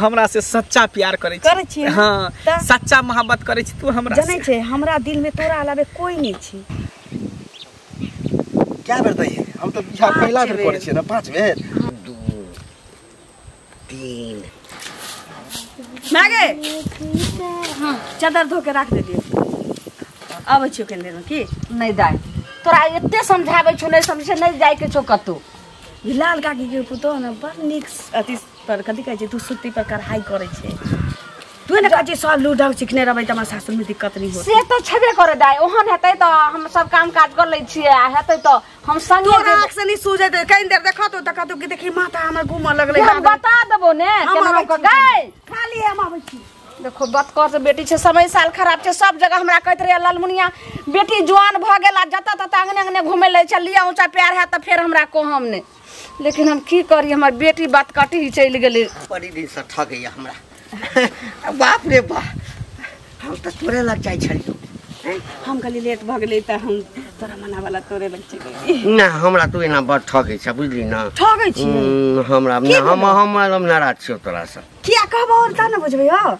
हमरा से सच्चा प्यार करै छी। हां सच्चा मोहब्बत करै छी तू हमरा से। जानै छै हमरा दिल में तोरा अलावे कोई नहीं छी। क्या बेर दै हम त बियाह पहिला बेर करै छी ना 5 बेर। 2 3 मागे हां चादर धो के राख दे दियो। आबै छियो केन देर में की नहीं दाइ तोरा एते समझाबै छौ नहीं समझे नहीं जाय के छौ कतौ। लाल काकी के पुतोह ने बड़ नीक अथी पर कथी कहै छै तू सुती पर कढ़ाई करै छै। तू ने कहै छै सब लूडक सिखने रहबै त हमरा सासुर में दिक्कत नहीं होत। से तो छेबे करे दाइ ओहन हेतै त हम सब काम काज कर लै छियै आ हेतै त हम संगे तोरा आँख से नहीं सूझै त कहीं देर देखत देखत कि देखी माथा हमर घूमऽ लगलै। हम बता देबो ने केना क गै खाली हम आबै छी। देखो बतकर से बेटी छै समय साल खराब छै सब जगह हमरा कहैत रहे ललमुनिया बेटी जवान भ गेल आ जतऽ ततऽ अंगने अंगने घुमै लै छै लिया ऊँचा प्यार है त फेर हमरा कहम ने। लेकिन हम की करी हमर बेटी बात कटी ही चलि गेलै। बड़ी दिन से ठगैया हमरा। बाप रे बाप हम त तोरे लग जाइ छलियौ। हम कहली लेट भ गेलै त हम तोरा मनावला तोरे लग चलि गेली। ना हमरा तू एना बड़ ठगै छ बुझली ना। ठगै छी हमरा हम हम नाराज छियौ तोरा से। किया कहबो और त न बुझबै हो।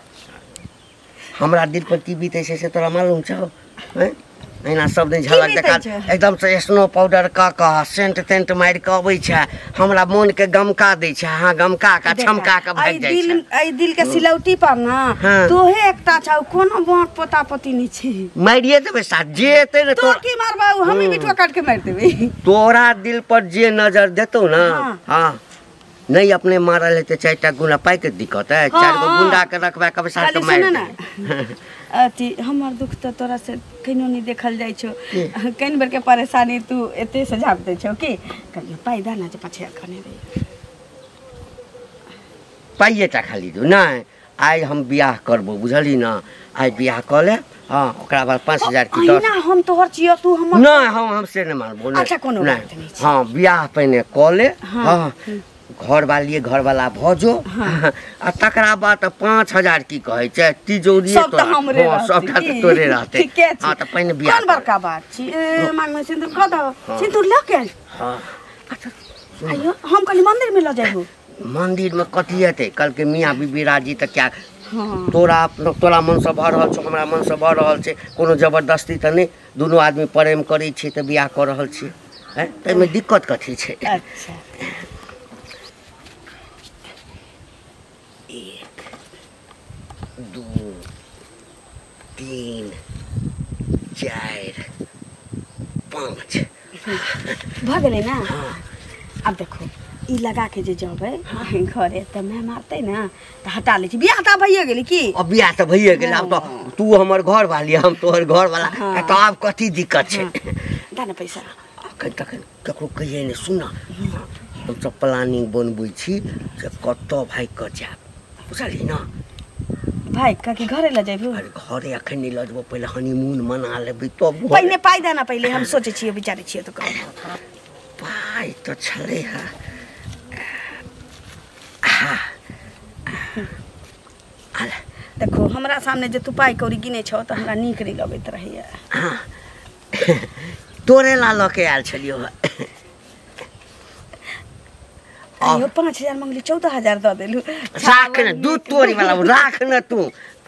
हमरा दिल पर की बीतै छै से तोरा मालूम छौ? हैं एना सब दिन झलक देखा एकदम से स्नो पाउडर क क सेंट तेंट मारि के अबै छै हमरा मन के गमका दै छै। हां गमका के छमका के भागि जाइ छै। एहि दिल के सिलौटी पर ना तोहे एकटा छौ कोनो बाँक पोता पोती नहीं छै। मारिए देबै साथ जे एतै ने तो की मारबौ हम ही बिटुआ काट के मारि देबै। तोरा दिल पर जे नजर देतौ ना हां नहीं अपने मारल हेतै 4टा गुना पाइ के दिक्कत है 4 गो गुंडा के रखबा के साथ के मारि दे। अथी हमर दुख त तोरा से कहिनो नहीं देखल जाइ छौ। कनि बेर के परेशानी तू एते से झाप दै छौ की कहियो पाइ दा ना जे पाछे खने दे पाइए टा खाली दू नहीं आइ हम बियाह करबो बुझली ना। आइ बियाह क ले हां ओकरा बाद 5000 की दस ना हम तोहर छियो तू हमर नहीं हम से नहीं मानबो। अच्छा कोनो बात नहीं हां बियाह पहिने क ले हां घर वाली घर वाला भजो आ तकरा बाद 5000 की कहै छै तिजोरी सब त हमरे रहतै सबटा त तोरे रहतै। हां त पहिने बियाह कोन बड़का बात छी मांग में सिंदूर क दो सिंदूर ल के हां। अच्छा आइयो हम कहली मंदिर में ल जाइबो। मंदिर में कथी हेतै कल के मियां बीबी राजी त क्या तोरा तोरा मन से भऽ रहल छौ हमरा मन से भऽ रहल छै कोनो जबरदस्ती त नहि दुनू आदमी प्रेम करै छियै त बियाह कऽ रहल छियै हैं ताहिमे दिक्कत कथी छै? अच्छा 1 2 3 4 5 भऽ गेलै ना। आब देखो ई लगा के जे जबै घरे त मैं मारतै ना त हटा लै छी। बियाह त भइए गेलै की? अब बियाह त भइए गेलै आब त तू हमर घर वाली हम तोहर घर वाला त आब कथी दिक्कत छै? दा ना पैसा अखन तखन ककरो कहिए नहि सुन हम सब प्लानिंग बनबै छी जे कतऽ भागि कऽ जायब बुझली ना। भाई काकी घरे ल जाइबो? अरे घरे अखन नहीं ल जेबो पहिले हनीमून मना लेबै तब पहिने पाइ दे ना पहिले हम सोचै छियै विचारै छियै त कह पाइ त छलै हा। देखो हमरा सामने जे तू पाइ कौड़ी गिनै छौ त हमरा नीक नहीं लगैत रहैया। तोरे ला ल के आयल छलियौ। आयो 5000 मंगली 14000 the देलु। राख ने दू तोरी वाला राख ने तू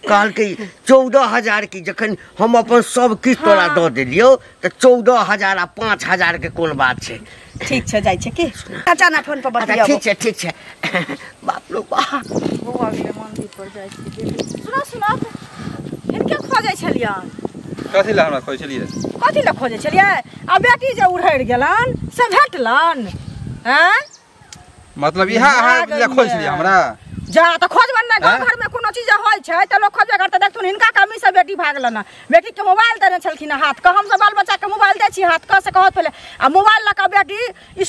कहलकै 14000 की जखन हम अपन सब किछु तोरा the देलियौ त 14000 आ 5000 के कोन बात छै? ठीक छै जाइ छै की अच्छा ना फोन पर बतियाबो। ठीक छै ठीक छै। बाप रे बाप बौआ गेलै मंदिर पर जाइ छी। सुनो सुनो हिनके खोजै छलियन। कथी ला हमरा खोजै छलियै? कथी ला खोजै छलियै? आ बेटी जे उड़हरि गेलन से भेटलन हैं? मतलब इहा अहाँ ले खोज छलियै हमरा? जा त खोजबन नै गाँव घर में कोनो चीज होइ छै त लोक खोजबे करतै। देखथुन हिनका कमी से बेटी भागलन। बेटी के मोबाइल देने छलखिन हाथ क हम सब बाल बच्चा के मोबाइल दै छी हाथ क से कहत पहिले आ मोबाइल ल क बेटी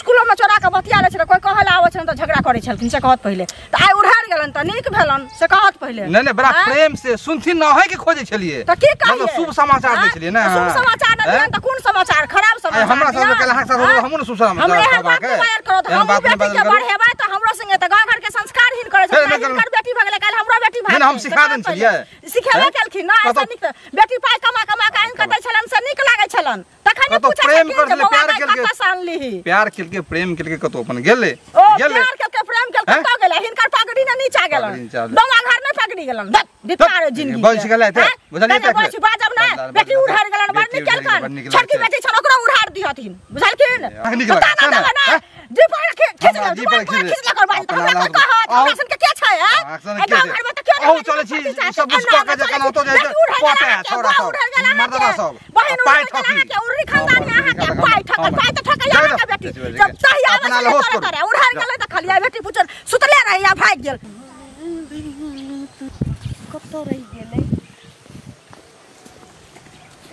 स्कूलो में चोरा के बतिया लै छलै कोई कहै ला आबै छलै त झगड़ा करै छलखिन से कहत पहिले त आइ उड़हरि गेलन त नीक भेलन से कहत पहिले। नहीं नहीं बड़ा प्रेम से सुनथिन न है के खोजै छलियै त की कहियै? मतलब शुभ समाचार दै छलियै ना। शुभ समाचार न दियन त कोन समाचार? खराब समाचार। हमरा सब के अहाँ सब हमहु न शुभ समाचार हमरे एहन बात नहि करत हम बेटी के बढ़ेबै त हमरो संगे त गाँव घर के संस्कार हीन करै छै। हिनकर बेटी भगलै काल्हि हमरो बेटी भागतै। हम सिखा देन छलियै सिखेबे केलखिन ना ऐसा नीक बेटी पाइ कमा कमा के आनि कऽ दै छलन से नीक लागै छलन तखन पूछै प्रेम कर ले प्यार केलके प्यार केलके प्रेम केलके कतौ अपन गेलै गेलै प्यार केलके प्रेम केलके कतौ गेलै हिनकर पगड़ी ने नीचा गेलन दमा घर ने पगड़ी गेलन बितारे जिंदगी बंश गेलै त बुझलियै त बंश बाजब ना बेटी उधार गेलन बड़ नीक केलकन छोटकी बेटी छन ओकरो उधार दिहथिन बुझलखिन पता ना देबै ना जी पर खींच ले जी पर खींच ले कर बाज हमरा कोई कहत हमरा सन के के छै ए गांव घर में त क्यों औ चलै छी सब कुछ क के जखन होतो जाय पटे छोरा सब मर्दवा सब बहिन पाइ ठकी के उरी खानदान अहाँ के पाइ ठकल पाइ त ठकल अहाँ के बेटी जब सही आवे छलै तोरे उधार गेलै त खलिया बेटी पूछल सुतले रही आ भागि गेल कतौ रहि गेलै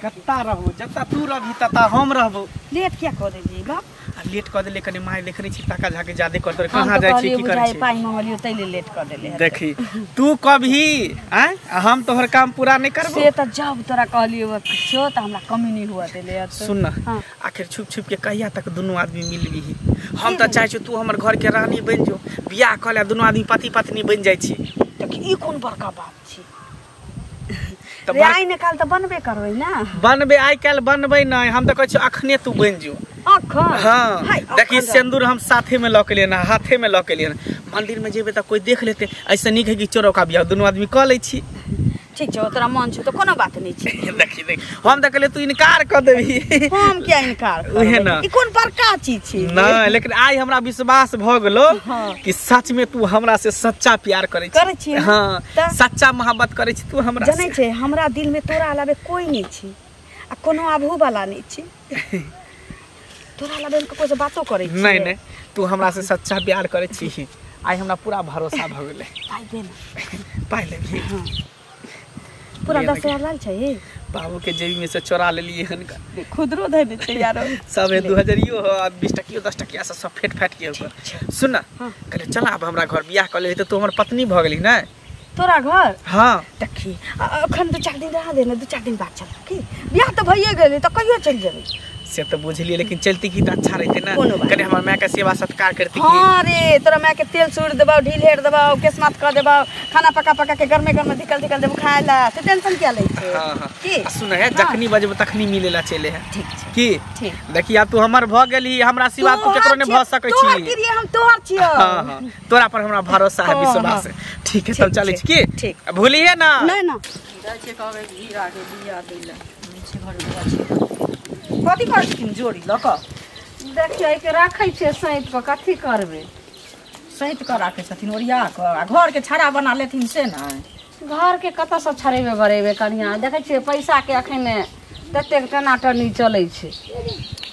कत्ता रहू जत्ता तू रहबी तत्ता हम रहबो लेट किया कऽ देलियै बाप आ लेट कऽ देले कने माय देखने छी ताका झाके जादे कर तोरे कहां जाइ छी की करै छी पाइ मंगलियो तैले लेट कऽ देले देखी तू कभी आं हम तोहर काम पूरा नहीं करबो से त जब तोरा कहलियो छो त हमरा कमी नहीं हुआ देले सुन ना आखिर छुप छुप के कहिया तक दुनू आदमी मिलबी हम त चाहै छी तू हमर घर के रानी बन जो बियाह कऽ ले दुनू आदमी पति पत्नी बन जाइ छी त ई कोन बड़का बात छी त आइ ने काल त बनबे करबै ना बनबे आइ काल बनबै नै हम त कहै छी अखने तू बन जो अखन हां देखी सिंदूर हम साथे में ल के लेना हाथे में ल के लेना मंदिर में जेबे त कोई देख लेते ऐसे नीक है कि चोरो का बियाह दुनू आदमी क लै छी ठीक छौ तोरा मन छौ त कोनो बात नहीं छी देखी देख हम त कहले तू इनकार क देबी हम क्या इनकार उहे ना ई कोन बड़का चीज छी ना लेकिन आइ हमरा विश्वास भ गेलो कि सच में तू हमरा से सच्चा प्यार करै छी हां सच्चा मोहब्बत करै छी तू हमरा जनै छै हमरा दिल में तोरा अलावे कोई नहीं छी आ कोनो आबहु वाला नहीं छी तोरा अलावे हम ककरो से बातो करै छी नहीं नहीं तू हमरा से सच्चा प्यार करै छी आइ हमरा पूरा भरोसा भ गेलै पाइ दे ना पाइ लेबही हां पूरा 10,000 लाल छै बाबू के जेबी में से चोरा लेलिए हन खुदरो धै दे छै यार सब 2000 यो हो 20 टकियो 10 टकिया से सब फेट फाट के ओकर सुन ना कहले चल आब हमरा घर बियाह क लेली त तू हमर पत्नी भ गेली ना तोरा घर हां देखी अखन 2-4 दिन रह दे ना 2-4 दिन बाद चल की बियाह त भइए गेलै त कहियो चल जेबै से त बुझलिए लेकिन चलती की त अच्छा रहते ना कने हमर माय के सेवा सत्कार करती की हां रे तोरा माय के तेल सूर देबौ ढील हेर देबौ केस माथ क देबौ खाना पका पका के गरमे गरमे धिकल धिकल देबौ खाए ला से टेंशन किया लै छै हां हां की सुन है जखनी बजबो तखनी मिलेला चले है ठीक छै की ठीक देखी आब तू हमर भ गेली हमरा सिवा तू केकरो ने भ सकै छी तोहर प्रिय हम तोहर छियौ हां हां तोरा पर हमरा भरोसा है विश्वास है ठीक है तब चलै छी की ठीक भूलिए ना नहीं ना जाइ छै कहबै घीरा के बिया दै ला नीचे घर बुआ छै कथी करै छथिन जोड़ी लऽ कऽ देखियौ एहिके राखै छियै सैंत कऽ कथी करबै सैंत कऽ राखै छथिन ओरिया कऽ आ घरके छाड़ा बना लेथिन से नहि घरके कतऽसँ छड़ेबै बड़ेबै कनिया देखै छियै पैसाके अखन ततेक टनाटनी चलै छै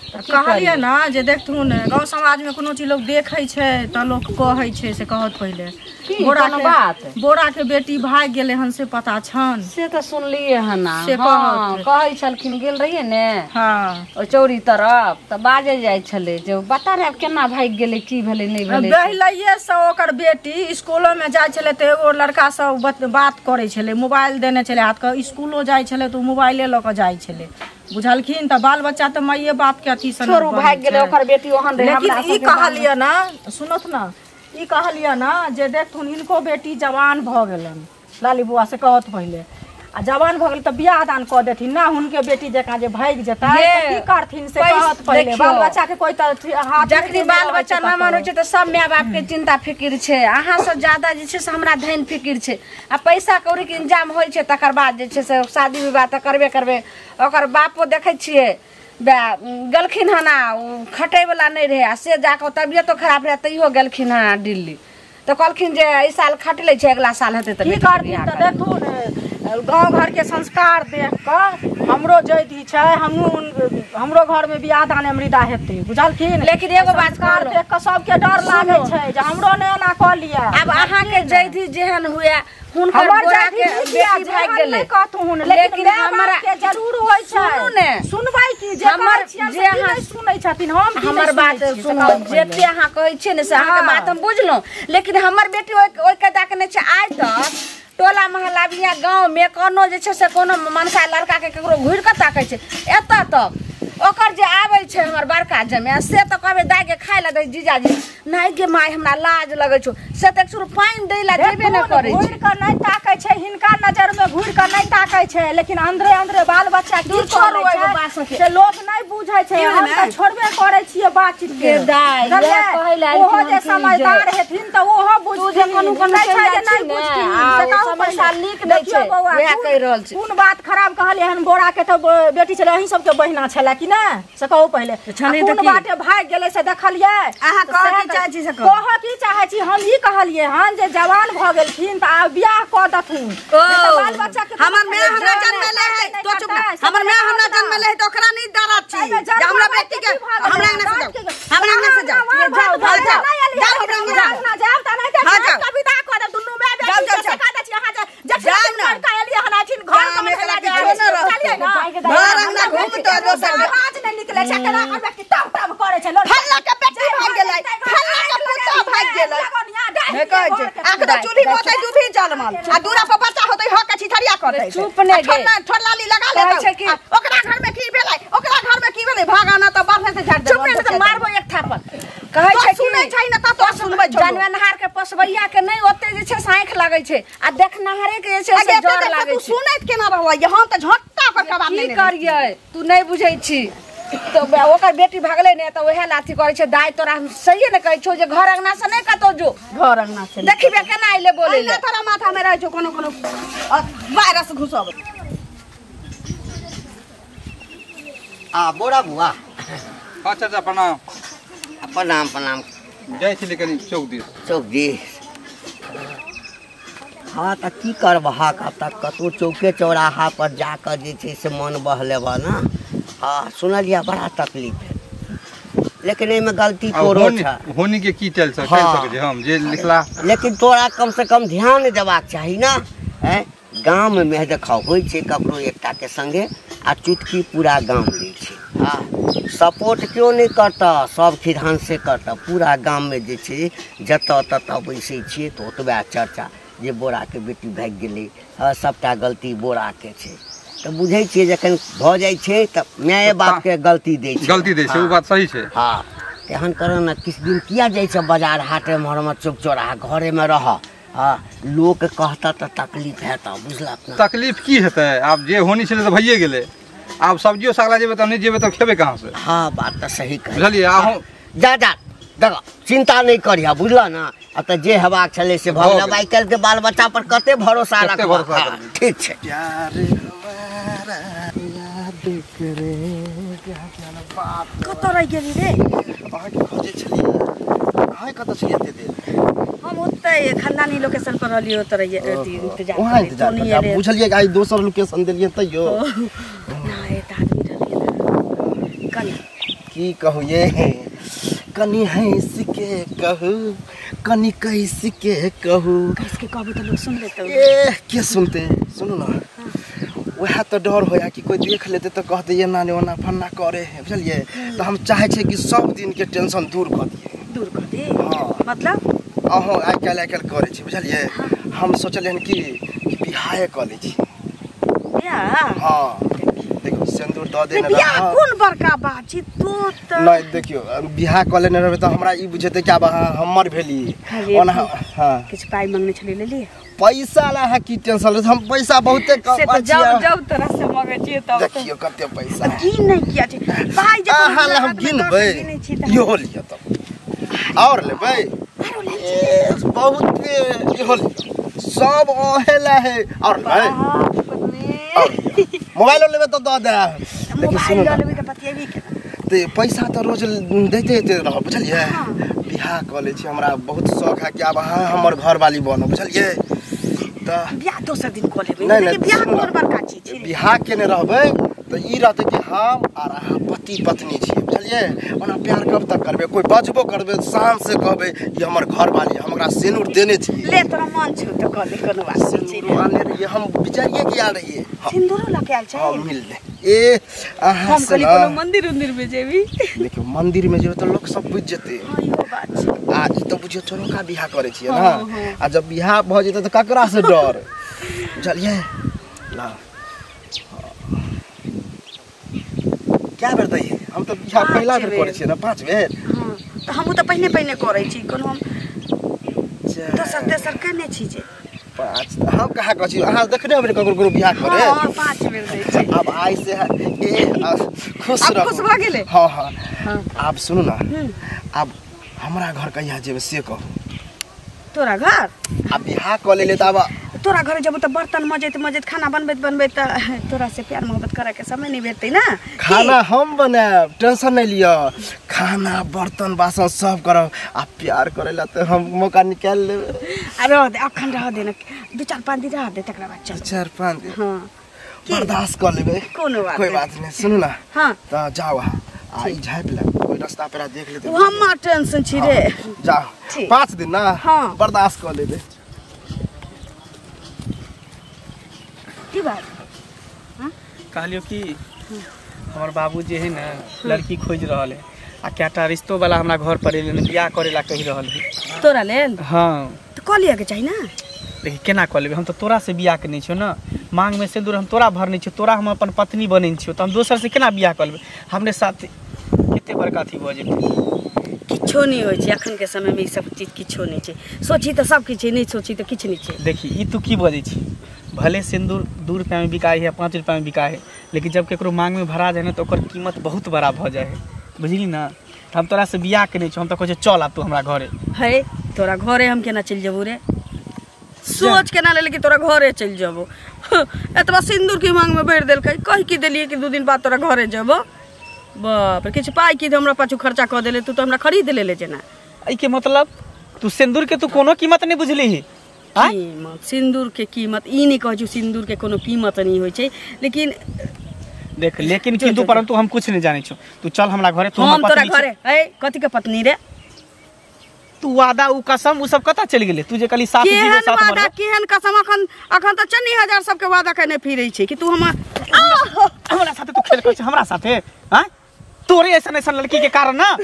कहलियै ने जे देखथुन गाँव समाजमे कोनो चीज लोक देखै छै तऽ लोक कहै छै से कहत पहिले बोरा के बात बोरा के बेटी भागि गेलै हन से पता छन से तऽ सुनलियै हन से कहै छलखिन गेल रहियै ने हाँ ओ चौरी तरफ तऽ बाजे जाइ छलै जे बता रे आब केना भागि गेलै की भेलै नहि भेलै पहिले से ओकर बेटी स्कूलो में जाइ छलै तऽ एगो लड़का सब बात करै छलै मोबाइल देने छलै हाथ के स्कूलो जाइ छलै तऽ मोबाइले लऽ कऽ जाइ छलै बुझलखिन तऽ बाल बच्चा तऽ माइए बाप के अथी से छोड़ू भागि गेलै ओकर बेटी ओहन रहै लेकिन ई कहलियै ना सुनत ना ई कहलियै ना जे देखथुन हिनको बेटी जवान भऽ गेलन लाली बुआ से कहत पहिले आ जवान भऽ गेल तऽ बियाह दान कऽ देथिन ना हुनके बेटी जकाँ जे भागि जेतै तऽ की करथिन से कहत पहिले बाल बच्चा के कोई तऽ हाथ जखनी बाल बच्चा नमन होइ छै तऽ सब माय बाप के चिंता फिकिर छै अहाँ से ज्यादा जे छै से हमरा धन फिकिर छै आ पैसा कौड़ी के इंतजाम होइ छै तकर बाद जे छै से शादी विवाह तऽ करबे करबै ओकर बापो देखै छियै गेलखिन हन आ खटैवला नहि रहै आ से जाकऽ तबियतो खराब रहै तैयो गेलखिन हन दिल्ली तऽ कहलखिन जे एहि साल खटलै छै अगिला साल हेतै तऽ की करथिन तऽ देखथुन गाँव घर के संस्कार देख कऽ हमरो जैधी छै हमहूँ हमरो घर में बियाह दान अमृता हेतै बुझलखिन लेकिन एगो बात संस्कार देख कऽ सबके डर लागै छै जे हमरो ने एना कऽ लिअ आब अहाँके जैधी जेहन हुए हुनकर बोरा के बेटी भागि गेलै कहथुन लेकिन हमरा के जरूर होइ छै सुनू ने सुनबै की जे हमर जे अहाँ सुनै छथिन हम हमर बात सुनू जते अहाँ कहै छियै ने से अहाँके बात हम बुझलहुँ लेकिन हमर बेटी ओहि कायदा के नहि छै आइ तक टोला मोहल्ला या गाँव में कोनो जे छै से कोनो मनसा लड़का के ककरो घुरि कऽ ताकै छै एतऽ तक ओकर जे आबै छै हमर बड़का जमाय से तऽ कहबै दाइ के खाय लए दै जीजाजी नहि गे माय हमरा लाज लगै छौ से तऽ एक सुर पानि दै लए जेबे नहि करै छै घुरि कऽ नहि ताकै छै हिनका नजर में घुर के नहीं ताकै छै लेकिन अंदरे अंदरे बाल बच्चा की करै छै से लोग नहीं बुझै छै। हम त छोड़बे करै छियै बातचीत के दाइ ये कहै ओहो जे समझदार हेथिन त ओहो बुझथिन कोनो कोनो छै जे नहीं बुझथिन से कहू समय नीक नै छै। वएह कहि रहल छी कोन बात खराब कहलियै हन बोरा के त बेटी छलै अहीं सबके बहिना छलै कि नै से कहू पहिले कोन बाटे भागि गेलै से देखलियै। अहाँ कहऽ की चाहै छी से कहू। कहऽ की चाहै छी हम ई कहलियै हन जे जवान भऽ गेलखिन त आब बियाह कऽ दथुन। बाल बच्चा के हमर माय हमरा जन्मेले है तो चुप ना। हमर माय हमरा जन्मेले है त ओकरा नहीं दरद छी जे हमरा बेटी के हमरा अंगना से जाओ हमरा अंगना से जाओ जाओ जाओ जाओ हमरा अंगना जाओ त नहीं त के विदा कऽ देब दुनू माय बेटी के सका दै छी। अहाँ जाओ ना लड़का एलियै हन अथिन घर में चलियै ना घर अंगना घूमतो दोसर आवाज नहीं निकले छै केना के बेटी टप टप करै छै। फल्ला के बेटी भाग गेलै फल्ला के पुतोह भाग गेलै हे कहै छै आख त चूल्ही होतै दुभी जलमल आ दूरा पर बच्चा होतै हक के छिथरिया करतै चुप नै गे ठोरलाली लगा लेतै ओकरा घर में की भेलै ओकरा घर में की भेलै भागाना त बाहर से झाड़ देब। चुप नै त मारबो एक थापड़। कहै छै सुनै छै न त तो सुनबै छौ। जानवरहार के पोसबैया के नै ओते जे छै से आंखि लागै छै आ देखनहारे के जे छै से जर लागै छै। तू सुनैत केना रहलै हम त झट्टा पर कबाब की करियै तू नै बुझै छी तो ओकर बेटी भागलै ने त ओहे लाथी करै छै। दाइ तोरा हम सहिए ने कहै छौ जे घर अंगना से नै कतौ जो घर अंगना से देखिबे केना अइले बोलै ले तोरा माथा में रहै छौ कोनो कोनो वायरस घुसब। आ बोरा बुआ। हां चाचा प्रणाम। प्रणाम प्रणाम। जाइ छली कनी चौक दिस। चौक दिस हाँ त की करबहक आब त कतौ चौके चौराहा पर जाकऽ जे छै से मन बहलेबह ना। हाँ सुनलियै बड़ा तकलीफ है लेकिन एहिमे गलती तोरो छै। होनी के की चल सकै छै हम जे लिखला लेकिन तोरा कम से कम ध्यान देबाक चाही ना। हैं गाम में देखो होइ छै ककरो एकटा के संगे आ चुटकी पूरा गाम लै छै। हाँ सपोर्ट क्यों नहीं करता सब खिधान से करता। पूरा गाम में जे छै जतऽ ततऽ बैसै छियै तऽ ओतबे चर्चा जे बोरा के बेटी भागि गेलै। हाँ सबटा गलती बोरा के छै तऽ बुझै छियै जखन भऽ जाइ छै तऽ माय बाप के गलती दै छै गलती दै छै। उ बात सही छै। हाँ एहन कर ना किछु दिन किया जाइ छै बाजार हाट एम्हर ओम्हर चौक चौराहा घरेमे रह। हाँ लोक कहता तऽ तकलीफ हेतऽ बुझलक ना। तकलीफ की हेतै आब जे होनी छलै तऽ भइए गेलै। आब सब्जियो साग ला जेबै तऽ नहि जेबै तऽ खेबै कहाँ से। हाँ बात तऽ सही कहै बुझलियै। आ जा जा देख चिंता नहीं करिह बुझल ना। अब तऽ जे हेबाक छलै से भऽ गेल। आइ काल्हि के बाल बच्चा पर कते भरोसा रखबह। ठीक छै। कतऽ रहि गेली रे? अहाँके खोजै छलियै अहाँ कतऽ छलियै एते देर? हम ओतै खानदानी लोकेशन पर रहलियै ओतऽ रहियै इंतजार वहाँ इंतजार करै बुझलियै आइ दोसर लोकेशन देलियै तैयो ना एत आदमी रहलियै कनी की कहू ये कनी हंस के कहू कनी कैस के कहू कैस के कहबू तऽ लोग सुन लेतौ। ए के सुनते सुनू ना वएह तऽ डर होया कि कोई देख लेते तऽ कहते ये ना ने ओना फन्ना करे है बुझलियै। तऽ हम चाहै छियै कि सब दिन के टेंशन दूर कऽ दियै। दूर कऽ दे हाँ मतलब अहूँ आइ काल्हि करै छी बुझलियै। हम सोचलियै हन कि बियाहे कऽ लै छी। बियाह? हाँ देखियौ सिन्दूर दऽ देने बियाह कोन बड़का बात छी तू तऽ नहीं देखियौ बियाह कऽ लेने रहबै तऽ हमरा ई बुझेतै कि आब अहाँ हमर भेली ओना। हाँ किछु पाइ मंगने छलियै लेलियै? पैसा ला अहाँ की टेंशन लै हम पैसा बहुते कम से तऽ जब जब तोरा से मंगै छियै तब देखियौ कते पैसा की नहि किया छै पाइ जे अहाँ ला हम गिनबै इहो लिअ तब और लेबै बहुते इहो लिअ सब ओहे ला है और लेबै मोबाइलो लेबै तऽ दऽ देब। लेकिन सुनू मोबाइल लेबै तऽ बतियेबी केना? ते पैसा तऽ रोज दैते दैते रहब बुझलियै। बियाह कऽ लै छी हमरा बहुत शौक है कि आब अहाँ हमर घरवाली बनब बुझलियै। तऽ बियाह दोसर दिन कऽ लेबै लेकिन बियाह कोन बड़का चीज छै। बियाह केने रहबै तऽ ई रहतै कि हम आर अहाँ पति पत्नी छियै बुझलियै। ओना प्यार कब तक करबै कोइ बजबो करबै शान से कहबै ई हमर घरवाली हम ओकरा सिन्दूर देने छियै। ले तोरा मन छौ तऽ कऽ ले कोनो बात नहि छै। सिन्दूर आनने रहियै हम विचारिये कि आयल रहियै। सिन्दूरो लऽ के आयल छै? हाँ मिल ले ए अहाँ हम कहली कोनो मंदिर उंदिर में जेबी। देखियौ मंदिर में जेबै तऽ लोक सब बुझि जेतै। हाँ इहो बात छै। आ ई तऽ बुझियौ चोरौका बियाह करै छियै ना। आ जब बियाह भऽ जेतै तऽ ककरा से डर बुझलियै ना। क्या बेर दै हम तऽ बियाह पहिला बेर करै छियै ना 5 बेर। हाँ तऽ हमहूँ तऽ पहिने पहिने करै छी कोनो हम दोसर तेसर केने छी जे। 5 हम कहाँ कहै छी अहाँ देखने होबै ककरो ककरो बियाह करे। हां 5 बेर दै छै। अब आइ से ए खुश रह। खुश भ गेलै। हां हां आब सुनू ना, आब हमरा घर कहिया जेबै से कहू। तोरा घर आब बियाह क लेले त आब तोरा घर जब त बर्तन मजैत मजैत खाना बनबैत बनबैत त तोरा से प्यार मोहब्बत करे के समय नहीं भेटतै ना। खाना हम बनाएब, टेंशन नहीं लिअ, खाना बर्तन बासन सब करब आ प्यार करेला त हम मौका निकाल लेबै। आ रह दे अखन, रह दे ना 2-4-5 दिन रह दे तकरा बाद चल। 4-5 दिन हां बर्दाश्त क लेबै, कोनो बात कोई बात नहीं। सुनू ना हां त जाओ आ ई झापि ले कोई रास्ता पेरा देख लेते। उ हम टेंशन छी रे। जाओ 5 दिन ना बर्दाश्त क लेबै। की बात कहलियो कि हमर बाबू जे है ना लड़की खोज रहल है आ केटा रिश्तो वाला हमरा घर पर एले ने बियाह करेला कहि रहल है। तोरा लेल? हां त क लिया के चाही ना। देखी केना क लेबै, हम त तोरा से बियाह के नहीं छियो ना, मांग में सिंदूर हम तोरा भरने छियो, तोरा हम अपन पत्नी बनेने छियो, त हम दोसर से केना बियाह क लेबै? हमरे साथ कते बड़का अथी भ जेतै। किछो नहीं होइ छै अखन के समय में, ई सब चीज किछो नहीं छै। सोची त सब किछु, नहीं सोची त किछु नहीं छै। देखी ई तू की बजै छी, भले सिंदूर 2 रुपया में बिकाइ है 5 रुपया में बिकाइ है, लेकिन जब केकरो मांग में भरा जाए ना तो ओकर कीमत बहुत बड़ा भ जाए है, बुझली ना। हम तोरा से बियाह के नहीं छौ, हम तो कहै चल आब तू हमरा घरे। है तोरा घरे हम केना चलि जेबौ रे? सोच केना लेले कि तोरा घरे चलि जेबौ? एतबा सिंदूर के मांग में भरि देलकै, कहि की देलियै कि 2 दिन बाद तोरा घरे जेबौ। बाप रे, किछु पाइ की हमरा पाछू खर्चा कऽ देले, तू तो हमरा खरीद लेले जेना। एहिके मतलब तू सिंदूर के तू कोनो कीमत नहीं बुझलीही? कीमत सिंदूर के कीमत ई नहीं कहै छी सिंदूर के कोनो कीमत नहीं होइ छै, लेकिन देख लेकिन किंतु परंतु हम कुछ नहीं जानै छौ। तू चल हमरा घरे, तू हम तोरा घरे। ए कथी के पत्नी रे? तू वादा उ कसम उ सब कतऽ चलि गेलै? तू जे कहली 7 जीरो 7 वादा केहन कसम? अखन अखन त 94,000 सबके वादा कने फिरै छै कि तू हमरा साथे तू खेल करै छै हमरा साथे? हां तोरे ऐसन ऐसन लड़की के कारण ना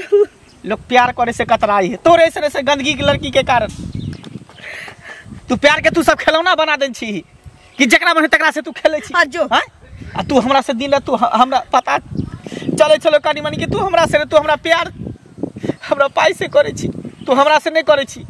लोग प्यार करे से कतराई है, तोरे ऐसन ऐसन गंदगी के लड़की के कारण तू प्यार के तू सब खिलौना बना देन छी कि जकरा मन तकरा से तू खेलै छी। हां आ तू हमरा से दिन रात तू हमरा पता चले चलो कनी मनी कि तू हमरा से, तू हमरा प्यार हमरा पाई से करे छी, तू हमरा से नहीं करे छी।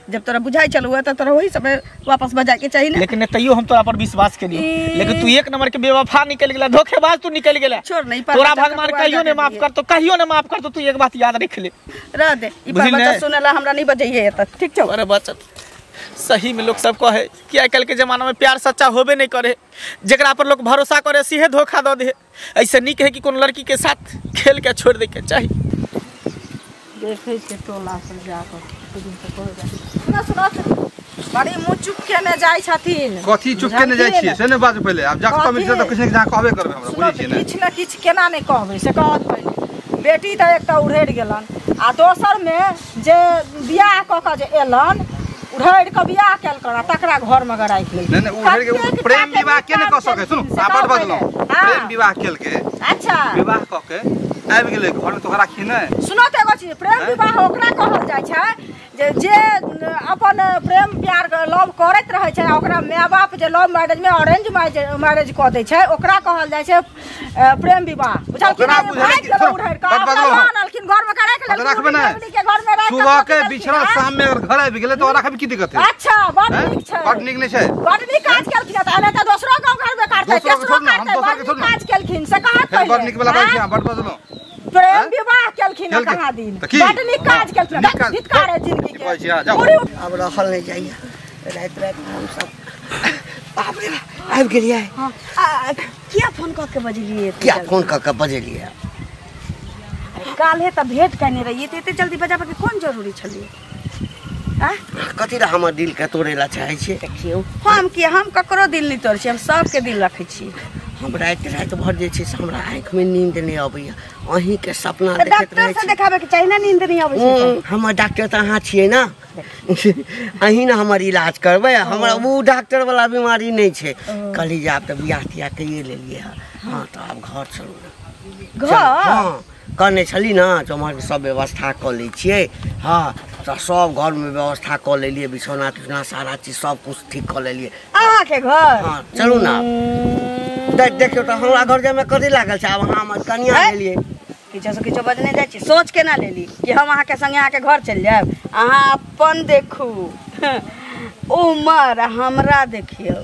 जब तोरा बुझाई चलू त तोरा वही समय वापस बजा के चाही ना। लेकिन तैयो हम तोरा पर विश्वास केलियो, लेकिन तू एक नंबर के बेवफा निकल गेला, धोखेबाज तू निकल गेला। छोड़ नहीं तोरा भगवान कहियो ने माफ कर, तो कहियो ने माफ कर, तो तू एक बात याद रख ले। रह दे ई पर बच्चा सुनेला हमरा नहीं बजैये त ठीक छौ। अरे बच्चा सही में लोग सब कहे कि आजकल के जमाना में प्यार सच्चा होबे नहीं करे, जकरा पर लोग भरोसा करे सीधे धोखा दे दे। ऐसे नहीं है कि कोनो लड़की के साथ खेल के छोड़ दे के चाहिए। देखे के टोला से जाकर सुना सुना बड़ी मुँह चुप के ने जाय छथिन। कथी चुप के ने जाय छियै से ने बाजू पहिले। आब जख त मिल त किछ ने कहबे करबै हमरा, बुझै छियै ने? किछ न किछ केना नहि कहबै से कहत पहिले। बेटी त एकटा उड़ेड़ गेलन आ दोसर में जे बियाह क के जे एलन उड़ेड़ के बियाह केलकन आ तकरा घर में राखि लेल। नहीं नहीं उड़ेड़ के प्रेम विवाह के ने क सकै। सुनू आ बड बजलौ, प्रेम विवाह केलके। अच्छा विवाह क के आबि गेलै घर में तो राखी नै। सुनो त एगो चीज, प्रेम विवाह ओकरा कहल जाइ छै जे जे अपन प्रेम प्यार लव करैत रहै छै, ओकरा my बाप जे लव मैरिज में अरेंज मैरिज कऽ दै छै ओकरा कहल जाइ छै प्रेम विवाह। बुझल कि आनलखिन घर में राखि लेलखिन के घर में राखि सुबह के बिछड़ा शाम में अगर घर आबि गेलै त राखब की दिक्कत है? अच्छा बड नीक छै, बड नीक नै छै, बड नीक काज केलखिन त एना त दोसरो गांव घर में काटतै, तेसरो काटतै, बड नीक काज केलखिन से कहत पहिले। बड नीक वाला बात छै, बड बजलौ। प्रेम विवाह केलखिन कहाँ दिन, बड नीक काज केलखिन, धिक्कार है जिंदगी के। अब रहल नहीं जाइए, रात रात हम सब बाप रे आबि गेलियै। किया फोन कऽ के बजलियै? किया फोन कऽ के बजलियै? काल्हे तऽ भेंट कयने रहियै तऽ एते जल्दी बजाबऽ के कोन जरूरी छलै? कथी ला हमर दिल के तोड़े ला चाहै छियै? देखियौ हम की, हम ककरो दिल नहीं तोड़ै छियै, हम सबके दिल रखै छियै। हम राति राति भर जे छै से हमरा आँखिमे नींद नहि अबैया, अहीँके सपना देखैत रहै छी। डॉक्टर से देखाबैके चाही ने, नींद नहि अबै छै। हमर डॉक्टर तऽ अहाँ छियै ने, अहीं ने हमर इलाज करबै। हमरा ओ डॉक्टर वाला बीमारी नहि छै। कहली जे आब तऽ बियाह तियाह कैये लेलियै हँ, हँ तऽ आब घर चलू ने। घर? हँ कहने छली ने जे उम्हर सब व्यवस्था कऽ लै छियै। हँ तऽ सब घरमे व्यवस्था कऽ लेलियै, बिछौना तिछौना सारा चीज सब कुछ ठीक कऽ लेलियै। अहाँके घर? हँ चलू ने। देखियौ तऽ हमरा घर जाइमे कथी लागल छै, आब अहाँ हमर कनिया भेलियै। किछो से किछो बजने जाइ छी, सोच केना लेली कि हम अहाँके संगे अहाँके घर चलि जायब? अहाँ अपन देखू। उमर हमरा देखियौ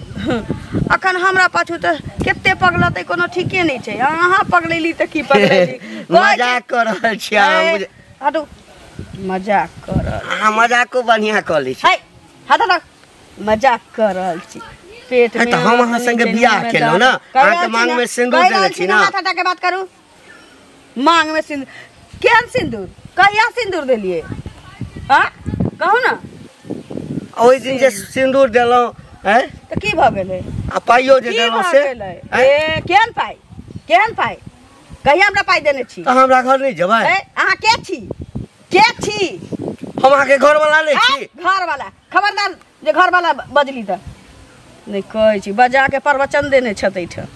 अखन हमरा पाछू तऽ कते पगलतै कोनो ठीके नहि छै। अहाँ पगलैली तऽ की पगलैली? मजाक कऽ रहल छी अहाँ। हटू, मजाक कऽ रहल। अहाँ मजाको बढ़िआँ कऽ लै छी। हट हट, मजाक कऽ रहल छी। पेट में तऽ हम अहाँ संगे बियाह केलहुँ ने, अहाँके मांग में सिन्दूर देने छी ना। हाथ हटा के बात करू। मांग में सिन्दूर? केहन सिन्दूर? कहिया सिन्दूर देलियै? हाँ कहू ना। ओहि दिन जे सिन्दूर देलहुँ तऽ की भऽ गेलै? आ पाइयो जे देलहुँ से? ए केहन पाइ? केहन पाइ? कहिया हमरा पाइ देने छी? तऽ हमरा घर नहि जेबै? अहाँ के छी? के छी? हम अहाँके घरवाला नहि छी। घरवाला? खबरदार जे घरवाला बजली तऽ नहि कहै छी, बजा के प्रवचन देने छथि एहिठाम।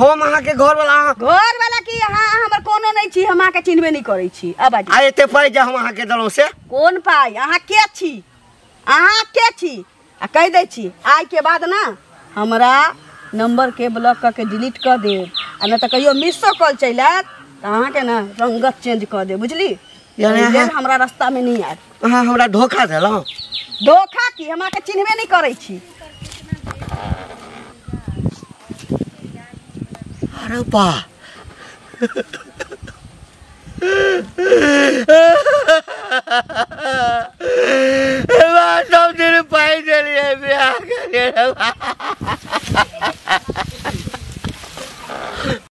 हम अहाँके घरवाला? घरवाला की? अहाँ हमर कोनो नहि छी, हम अहाँके चिन्हबे नहि करै छी। अब आ एते पाइ जे हम अहाँके देलहुँ से? कोन पाइ? अहाँ के छी? अहाँ के छी? आ कहि दै छी आइ के बाद ना हमरा नंबर के ब्लॉक कऽ के डिलीट कऽ देब, आ नहि तऽ कहियो मिसो कॉल चलि आयत तऽ अहाँके ना रंगत चेंज कऽ देब, बुझली? हमरा रास्ता में नहीं आयत। अहाँ हमरा धोखा देलहुँ। धोखा की? हम अहाँके चिन्हबे नहि करै छी। अरे बा सब दिन पाइ देलियै बियाह के।